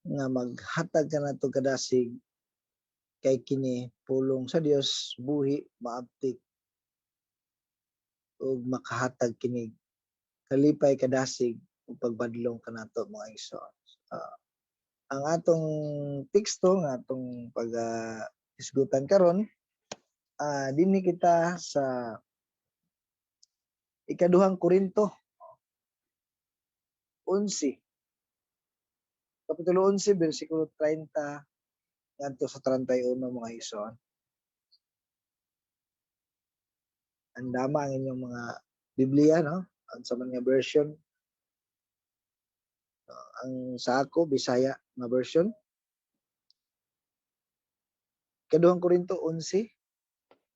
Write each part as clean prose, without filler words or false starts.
Nga maghatag ka nato kadasig kay kini pulong sa Dios, buhi, maabtik ug makahatag kini kalipay, kadasig ug pagbadlong kanato, mga igsoon. Ang atong teksto nga atong pag hisgutan karon, dinhi kita sa Ikaduhang Korinto 11, Kapitulo 11, bersikulo 30 ngadto sa 31, mga igsoon. Andama ang inyong mga Biblia, no? Ang sa man nga version. Ang sa ako, Bisaya nga version. Ikaduhang Korinto 11,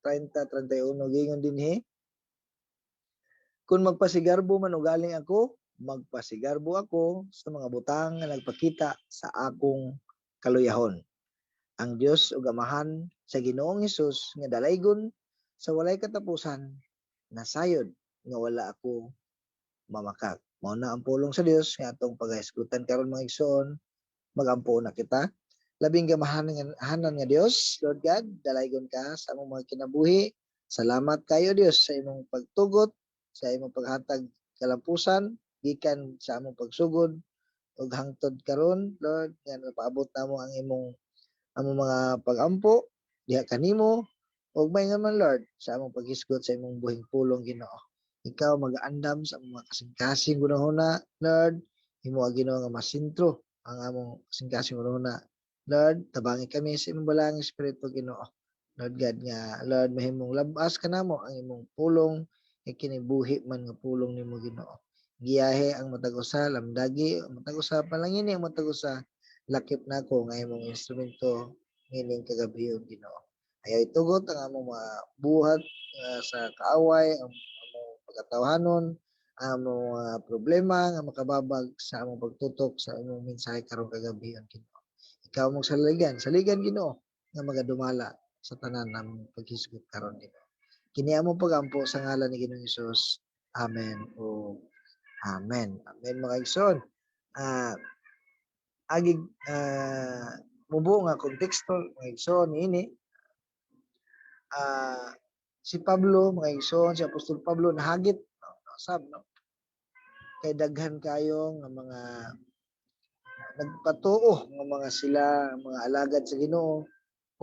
30, 31, giingon dinhi: "Kung magpasigarbo man ugaling ako, magpasigarbo ako sa mga butang nga nagpakita sa akong kaluyahon. Ang Dios ug Amahan sa Ginoong Hesus nga dalaygon sa walay katapusan, nasayod nga wala ako mamakak." Mao na ang pulong sa Dios nga atong paghisgutan karon, mga igsoon. Magampo na kita. Labing gamahanan hanan nga Dios, Lord God, dalaygon ka sa among mga kinabuhi. Salamat kayo, Dios, sa imong pagtugot, sa imong paghatag kalampusan gikan sa among pagsugod ug hangtod karon, Lord, nga napaabot namo ang imong among mga pagampo diha kanimo ug may man, Lord, sa among paghisgot sa imong buhing pulong. Ginoo, ikaw magaandam sa among mga kasing-kasing gunahuna. Lord, imo Ginoo nga masintro ang among kasing-kasing gunahuna. Lord, tabangi kami sa imong balaang espiritu, Ginoo. Lord God, nga Lord, mahimong labas kanamo ang imong pulong kay kinibuhi man nga pulong nimo, Ginoo. Giyahe ang matag usa, lamdagi ang matag usa, palangini ang matag usa, lakip nako nga imong instrumento niining kagabion, Ginoo. Ayaw itugot ang among mga buhat sa kaaway, ang among pagkatawhanon, ang among mga problema nga makababag sa among pagtutok sa imong mensahe karong kagabion, Ginoo. Ikaw mong saligan, saligan, Ginoo, nga magadumala sa tanan namong paghisgot karon, Ginoo. Kini among pagampo sa ngalan ni Ginoong Hesus. Amen o amen. Amen, mga igsoon. Agig mubo nga konteksto, mga igsoon, niini. Si Pablo, mga igsoon, si Apostol Pablo nahagit, no, sab, no, kay daghan kayo nga mga nagpatuo nga mga sila mga alagad sa Ginoo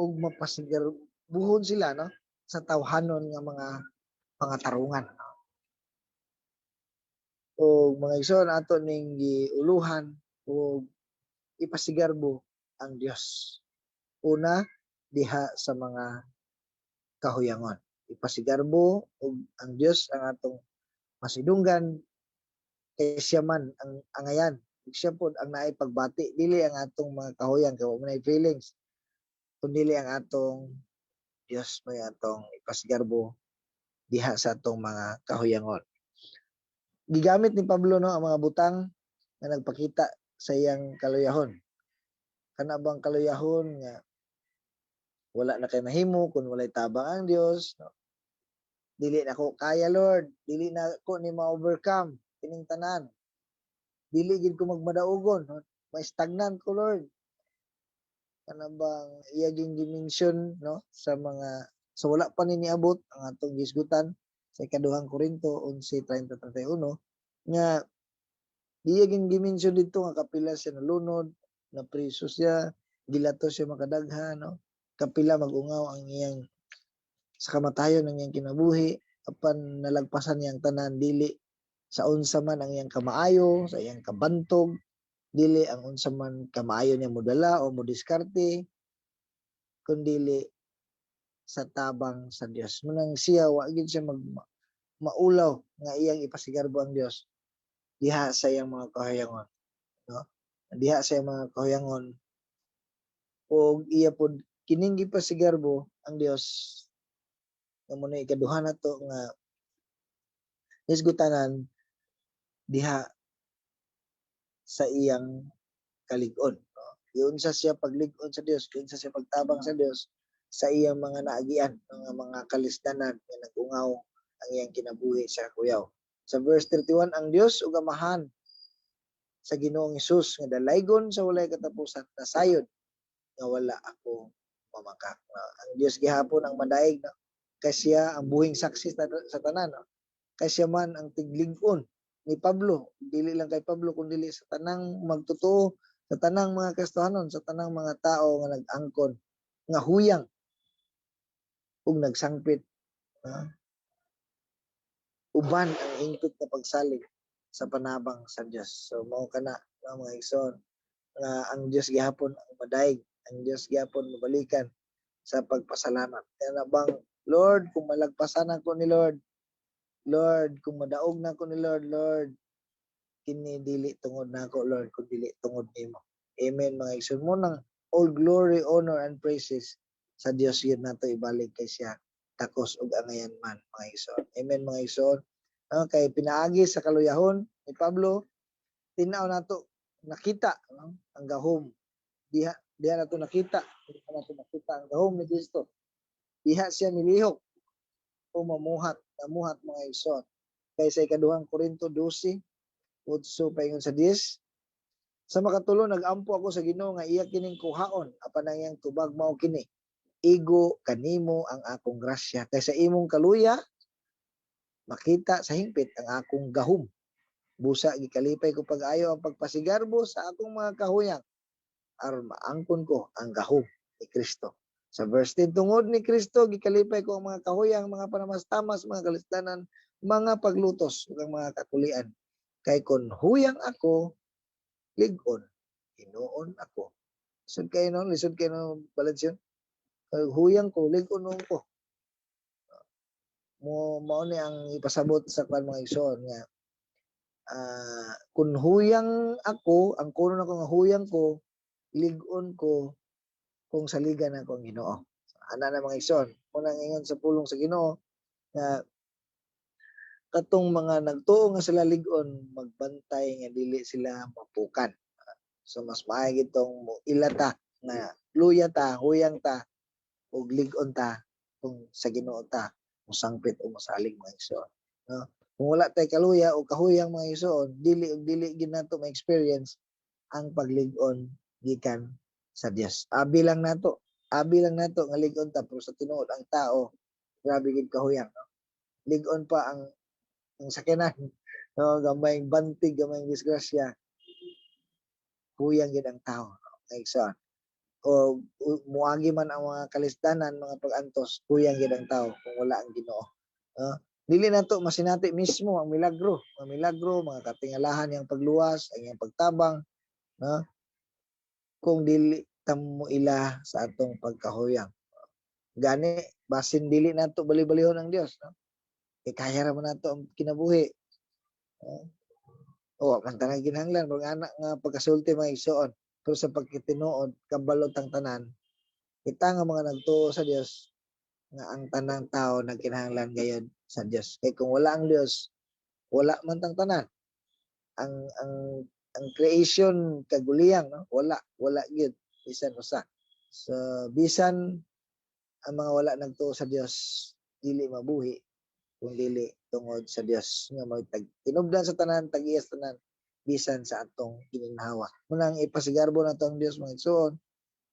ug mapasigar buhon sila, no, sa tawhanon nga mga pangatarungan. O mga igsoon, ato ning giuluhan ug ipasigarbo ang Dios. Una, diha sa mga kahuyangon. Ipasigarbo ug ang Dios ang atong masidunggan kay siya man ang angayan. Ug siya pod ang naay pagbati, dili ang atong mga kahuyang kay wa man nay feelings. Kundi ang atong Dios may atong ipasigarbo diha sa atong mga kahuyangon. Gigamit ni Pablo, no, ang mga butang nga nagpakita sa iyang kaluyahon. Kana bang kaluyahon nga wala na kay mahimo kung walay tabang ang Dios, no? "Dili na ko kaya, Lord, dili na ko ni ma-overcome kining tanan. Dili gid ko magmadaugon, no? Ma-stagnan ko, Lord." Kana bang iya ging gi-mention, no, sa mga sa wala pa ni niabot ang atong gisgutan sa Ikaduhang Korinto 11:30-31 nga iya ging gi-mention didto nga kapila siya nalunod, napriso siya, gilato siya makadaghan, no? Kapila mag-ungaw ang iyang sa kamatayon ng iyang kinabuhi, apan nalagpasan niyang tanan dili sa unsa man ang iyang kamaayo, sa iyang kabantog, dili ang unsa man kamaayo niya modala o modiskarte, kundili sa tabang sa Dios. Munang siya wa gid siya mag maulaw nga iyang ipasigarbo ang Dios diha sa iyang mga kahuyangon, no? Diha sa iyang mga kahuyangon ug iya pod kining gipasigarbo ang Dios nga mao na ikaduha nato nga hisgutanan diha sa iyang kalig-on, no? Giunsa siya paglig-on sa Dios, giunsa siya pagtabang sa Dios sa iyang mga naagian, mga kalisdanan nga nag-ungaw ang iyang kinabuhi sa kuyaw. Sa verse 31, "Ang Dios ug Amahan Sa Ginoong Hesus nga dalaygon sa walay katapusan, nasayod nga wala ako mamakak. No? Ang Dios gihapon ang madaig, no? Kay siya ang buhing saksi sa tanan, no? Kay siya man ang tiglig-on ni Pablo, dili lang kay Pablo kun dili sa tanang magtotoo, sa tanang mga Kristohanon, sa tanang mga tao nga nag-angkon nga huyang ug nagsangpit, no? Uban ang hingpit na pagsalig sa panabang sa Dios. So mao kana, no, mga igsoon, nga ang Dios gihapon ang madaig, ang Dios gihapon mabalikan sa pagpasalamat. Kaya na bang, Lord, kung malagpasan ako ni Lord, Lord, kung madaog na ako ni Lord, Lord, kini dili tungod nako, Lord, kun dili tungod nimo. Amen, mga igsoon. Mao nang all glory, honor and praises sa Dios yun nato ibalik kay siya takos ug angayan man, mga igsoon. Amen, mga igsoon. No, kay pinaagi sa kaluyahon ni Pablo, tinaw nato nakita, no, ang gahom. Diha diha nato nakita, diha nato nakita ang gahom ni Kristo. Diha siya nilihok o mamuhat, namuhat, mga igsoon. Kay sa Ikaduhang Korinto 12, 8 paingon sa 10, "Sa makatulo nagampo ako sa Ginoo nga iya kining kuhaon, apan ang iyang tubag mao kini: Igo kanimo ang akong grasya, kay sa imong kaluya makita sa hingpit ang akong gahom. Busa gikalipay ko pag-ayo ang pagpasigarbo sa akong mga kahuyang aron maangkon ko ang gahom ni Kristo." Sa verse 10, "Tungod ni Kristo gikalipay ko ang mga kahuyang, mga panamastamas, mga kalisdanan, mga paglutos ug ang mga kakulian. Kay kon huyang ako, lig-on hinuon ako." Lisod kayo, no? Lisod kayo, no? Balance yun. Kay huyang ko, lig-on nuon ko. Mo mao ni ang ipasabot sa kwan, mga igsoon, nga kung huyang ako, ang kuno nako nga huyang ko, lig-on ko kung saligan ako ang Ginoo. Ana na, mga igsoon. Unang ingon sa pulong sa Ginoo nga katong mga nagtuo nga sila lig-on, magbantay nga dili sila mapukan. So mas maayo gitong mo ila ta nga luya ta, huyang ta ug lig-on ta kung sa Ginoo ta mosangpit o mosalig, mga igsoon. No? Kung wala tay kaluya o kahuyang, mga igsoon, dili ug dili gid nato ma-experience ang paglig-on gikan sa Dios. Abi lang nato, abi lang nato nga lig-on ta, pero sa tinuod ang tao grabe gid kahuyang, no? Lig-on pa ang sakyanan, no, gamayng bantig, gamayng disgrasya. Huyang gid ang tao, no, mga igsoon. O muagi man ang mga kalisdanan, mga pag-antos, huyang gid ang tao kung wala ang Ginoo. No? Dili nato masinati mismo ang milagro, mga milagro, mga katingalahan yang pagluwas, ang iyang pagtabang, no? Kung dili ta mo ila sa atong pagkahuyang. Gani basin dili nato bali-balihon ang Dios, no? Kay kaya ra man nato ang kinabuhi. No? O man tanang kinahanglan mga anak nga pagkasulti, mga igsoon. Pero sa pagkitinuod, kabalo tang tanan, kita nga mga nagtuo sa Dios, nga ang tanang tao nagkinahanglan gayon sa Dios. Kay kung wala ang Dios, wala man tang tanan. Ang creation kaguliyang, no? Wala, wala gyud bisan usa. So bisan ang mga wala nagtuo sa Dios, dili mabuhi kung dili tungod sa Dios nga may tag tinubdan sa tanan, tag-iya sa tanan, bisan sa atong gininhawa. Munang ipasigarbo nato ang Dios, mga igsoon,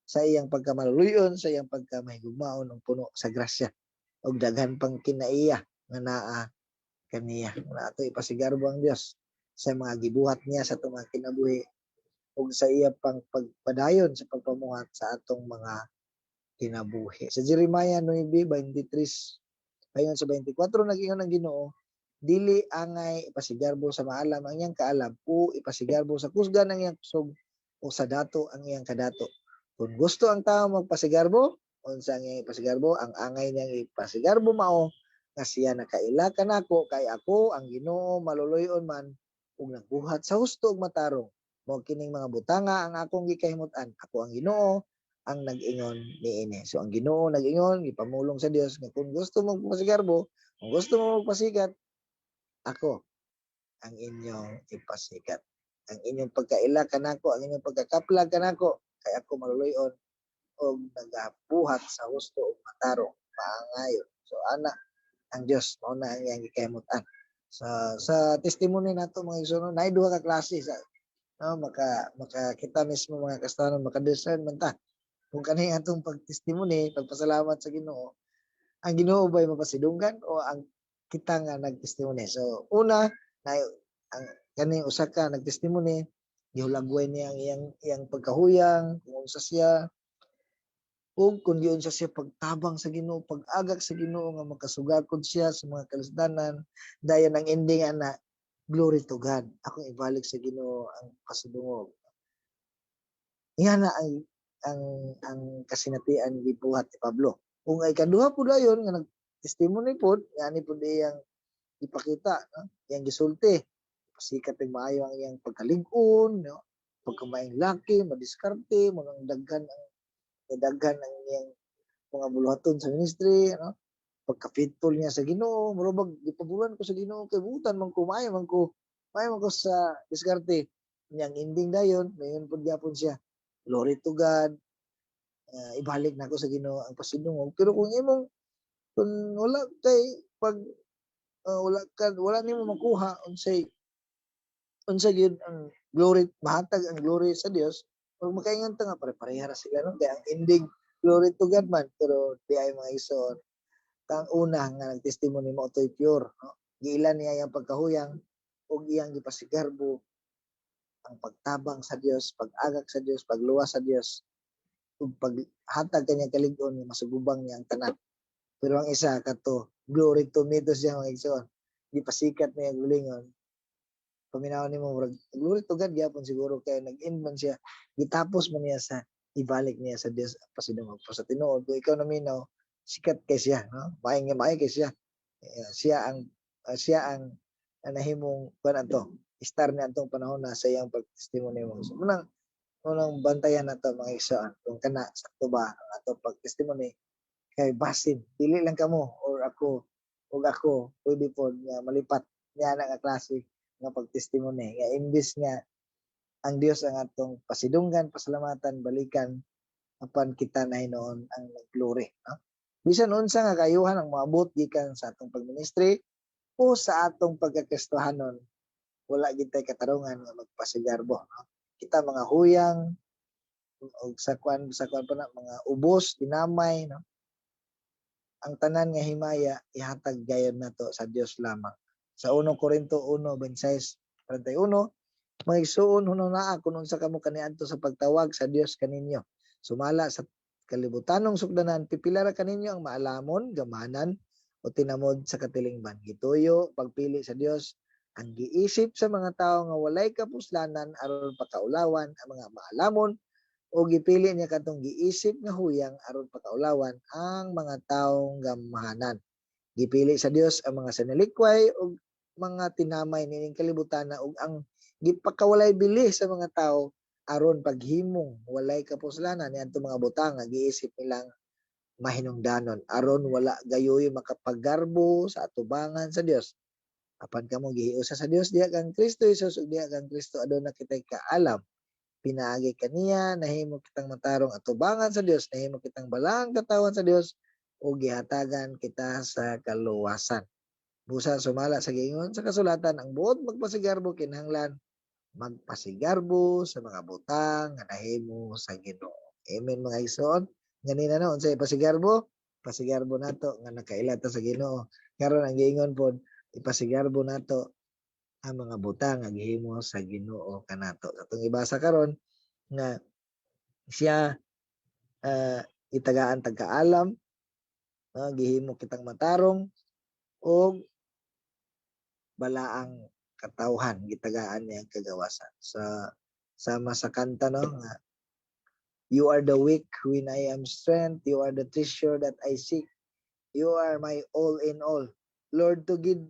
sa iyang pagkamaluluyon, sa iyang pagkamahigugmaon ug puno sa grasya ug daghan pang kinaiya nga naa kaniya. Muna ato ipasigarbo ang Dios sa mga gibuhat niya sa atong mga kinabuhi ug sa iya pang pagpadayon sa pagpamuhat sa atong mga kinabuhi. Sa Jeremiah 9:23 paingon sa 24, nag-ingon ang Ginoo, "Dili angay ipasigarbo sa maalam ang iyang kaalam o ipasigarbo sa kusgan ang iyang kusog o sa dato ang iyang kadato. Kung gusto ang tao magpasigarbo, unsa ang iyang ipasigarbo? Ang angay niyang ipasigarbo mao nga siya nakaila kanako, kay ako ang Ginoo maluluy-on man ug nagbuhat sa husto ug matarong. Mao kining mga butanga ang akong gikahimut-an. Ako ang Ginoo ang nag-ingon niini." So ang Ginoo nag-ingon, gipamulong sa Dios nga kung gusto mo magpasigarbo, kung gusto mo magpasikat, ako ang inyong ipasikat. Ang inyong pagkaila kanako, ang inyong pagkakaplag kanako, kay ako maluluy-on og nagabuhat sa husto ug matarong, maangayon. So ana ang Dios, mao na ang iyang gikahimutan. Sa testimony nato, mga igsoon, naay duha ka klase sa No, maka kita mismo mga Kristiyano maka-discern man ta kung kani atong pagtestimony, pagpasalamat sa Ginoo, ang Ginoo ba'y mapasidunggan o ang kita nga nagtestimony. So una na ang kani usa ka nagtestimony, gihulagway niya ang iyang pagkahuyang kung unsa siya ug kung giunsa siya pagtabang sa Ginoo, pag-agak sa Ginoo nga makasugakod siya sa mga kalisdanan. Dayon ang ending ana, "Glory to God, akong ibalik sa Ginoo ang pasidungog." Nga na ang kasinatian gibuhat ni Pablo. Kung ay kaduha pud dayon nga nag-testimony pod, ngani pud iyang ipakita, no? Iyang gisulti. Pasikat og maayo ang iyang pagkalig-on, no? Pagkamaayong laki, madiskarte, mga daghan ang iyang mga buluhaton sa ministry, no? Pagka-faithful niya sa Ginoo, murag gipabulan ko sa Ginoo kay buutan man ko, maayo man ko sa diskarte. Niyang ending dayon, mayon pud gyapon siya, "Glory to God, ibalik nako sa Ginoo ang pasidungog." Pero kung imong kung wala kay pag wala ka wala nimo makuha unsa gyud ang glory, mahatag ang glory sa Dios, ug makaingon ta nga pare-pareha ra sila, no, kay ang ending "Glory to God" man. Pero di ay, mga igsoon, kang una nga nagtestimony mo to'y pure, no? Giila niya iyang pagkahuyang ug iyang gipasigarbo ang pagtabang sa Dios, pag-agak sa Dios, pagluwas sa Dios ug paghatag kanya kalig-on nga masugubang niya ang tanan. Pero ang isa kato, "Glory to me" to siya, mga igsoon. Gipasikat niya ang gulingon. Paminaw nimo, murag "Glory to God" gyapon siguro kay nag-end man siya, gitapos man niya sa ibalik niya sa Dios ang pasidungog. Pero sa tinuod, kung ikaw naminaw, sikat kay siya, no? Maay nga maay kay siya. Siya ang nahimong kuan ato, star ni atong panahon na sa iyang pagtestimony mo. So munang bantayan nato, mga igsoon, kung kana sakto ba ang atong pagtestimony, kay basin dili lang kamo or ako ug ako pwede pod nga malipat niya na nga klase nga pagtestimony nga imbis nga ang Dios ang atong pasidunggan, pasalamatan, balikan, apan kita na hinuon ang nag-glory, no? Bisan unsa nga kayuhan ang moabot gikan sa atong pagministry o sa atong pagkakristohanon, wala gid tay katarungan nga magpasigarbo, no? Kita mga huyang og sa kuan pa na mga ubos, tinamay, no? Ang tanan nga himaya ihatag gayon nato sa Dios lamang. Sa 1 Corinto 1:26-31, "Mga igsuon, hunahunaa kung unsa kamo kaniadto sa pagtawag sa Dios kaninyo. Sumala sa kalibutanong sukdanan, pipila ra kaninyo ang maalamon, gamanan o tinamod sa katilingban. Gituyo pagpili sa Dios ang giisip sa mga tawo nga walay kapuslanan aron pakaulawan ang mga maalamon, o gipili niya katong giisip nga huyang aron pakaulawan ang mga taong gamhanan. Gipili sa Dios ang mga sinalikway ug mga tinamay niining kalibutan ug ang gipakawalay bili sa mga tao aron paghimong walay kapuslanan niadtong mga butang nga giisip nilang mahinungdanon, aron wala gayoy makapaggarbo sa atubangan sa Dios. Apan kamo gihiusa sa Dios diha kang Kristo Jesus, ug diha kang Kristo aduna kitay kaalam. Pinaagi kaniya nahimo kitang matarong atubangan sa Dios, nahimo kitang balaang katawhan sa Dios ug gihatagan kita sa kaluwasan. Busa sumala sa giingon sa kasulatan, ang buot magpasigarbo kinahanglan magpasigarbo sa mga butang nga nahimo sa Ginoo." Amen, mga igsoon. Ganina, no, unsay pasigarbo? Pasigarbo nato nga nakaila ta sa Ginoo. Karon ang giingon pod, ipasigarbo nato ang mga butang nga gihimo sa Ginoo kanato. Atong ibasa karon nga siya itagaan tag kaalam, no, gihimo kitang matarong ug balaang katawhan, gitagaan niya ang kagawasan. Sa sama sa kanta, no, nga "You are the weak when I am strength, you are the treasure that I seek. You are my all in all. Lord, to give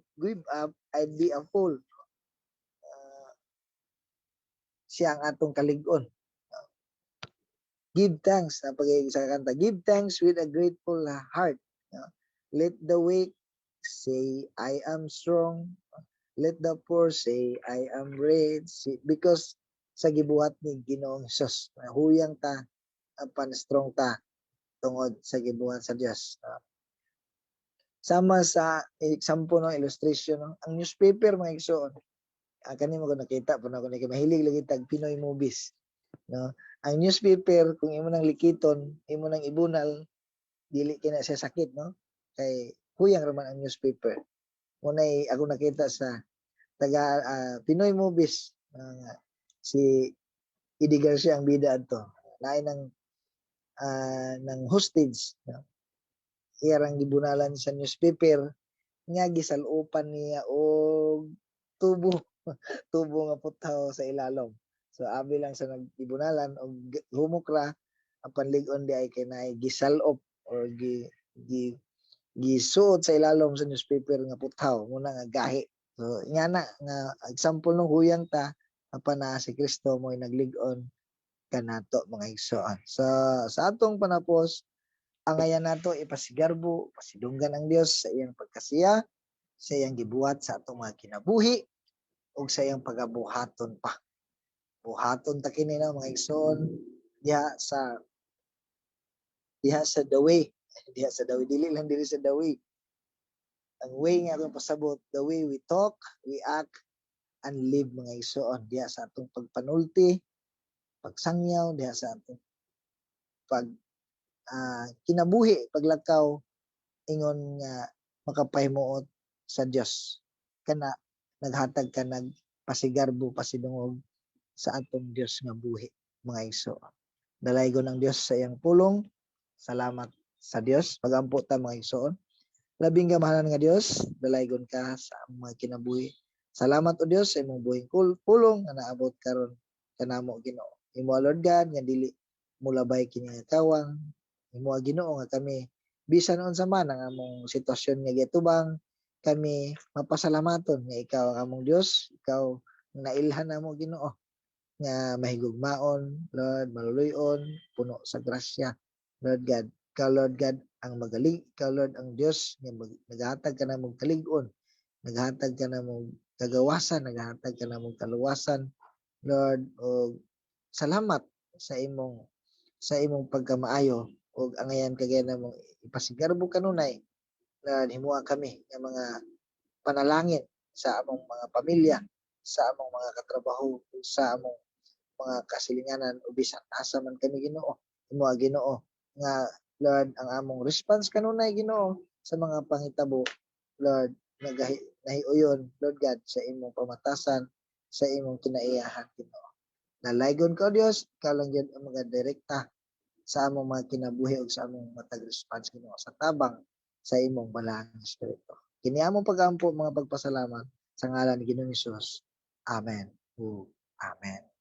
up, I'd be a fool." Siya ang atong kalig-on. Give thanks, na pag sa kanta, "Give thanks with a grateful heart." No? "Let the weak say, I am strong. Let the poor say, I am rich." Because sa gibuhat ni Ginoong Hesus, huyang ta, apan strong ta tungod sa gibuhat sa Dios. Sama sa example ng illustration, no? Ang newspaper, mga igsoon. Kani mo ko nakita po na ako ni mahilig lagi tag Pinoy movies, no? Ang newspaper, kung imo nang likiton, imo nang ibunal, dili kina siya sakit, no? Kay huyang raman ang newspaper. Munay ako nakita sa taga Pinoy movies nga si Eddie Garcia ang bida adto. Naay ng hostage, no? Iyarang gibunalan sa newspaper nga gisalupan niya og tubo tubo nga putaw sa ilalom. So abi lang sa naggibunalan og humok ra ang panlig-on di ay kay naay gisalop or gi gi gisuot sa ilalom sa newspaper nga putaw muna nga gahi. So nga na nga example nung huyang ta apan naa si Kristo, mo'y naglig-on kanato, mga igsoon. So sa atong panapos, angayan nato ipasigarbo, pasidunggan ang Dios sa iyang pagkasiya, sa iyang gibuhat sa atong mga kinabuhi ug sa iyang pagabuhaton pa. Buhaton ta kini na, mga igsoon, diha sa the way, diha sa the way, dili lang diri sa the way. Ang way nga akong pasabot, the way we talk, we act, and live, mga igsoon, diha sa atong pagpanulti, pagsangyaw, diha sa atong pag kinabuhi, paglakaw ingon nga makapahimuot sa Dios. Kana naghatag ka nagpasigarbo, pasidungog sa atong Dios nga buhi, mga igsoon. Dalaygon ang Dios sa iyang pulong. Salamat sa Dios. Pagampo ta, mga igsoon. Labing gamahanan nga Dios, dalaygon ka sa among mga kinabuhi. Salamat, o Dios, sa imong buhing pulong nga naabot karon kanamo, Ginoo. Imo, Lord God, nga dili mulabay kini nga kawang. Imo, Ginoo, nga kami bisan unsa man ang among sitwasyon nga gitubang, kami mapasalamaton nga ikaw ang among Dios, ikaw ang nailhan namo, Ginoo, nga mahigugmaon, Lord, maluluy-on, puno sa grasya. Lord God, ikaw, Lord God, ang magaling, ikaw, Lord, ang Dios nga naghatag ka namong kalig-on, naghatag ka namong kagawasan, naghatag ka namong kaluwasan, Lord, og salamat sa imong pagkamaayo ug angayan kagaya namong ipasigarbo kanunay. Lord, himua kami nga mga panalangin sa among mga pamilya, sa among mga katrabaho, sa among mga kasilinganan o bisan asa man kami, Ginoo. Himua, Ginoo, nga Lord, ang among response kanunay, Ginoo, sa mga panghitabo, Lord, nagahi nahiuyon, Lord God, sa imong pamatasan, sa imong kinaiyahan, Ginoo. Dalaygon ka, O Dios, ikaw lang gyud ang mga direkta sa among mga kinabuhi ug sa among matag response, Ginoo, sa tabang sa imong balaang espiritu. Kini among pagampo, mga pagpasalamat sa ngalan ni Ginoong Hesus. Amen. Ug amen.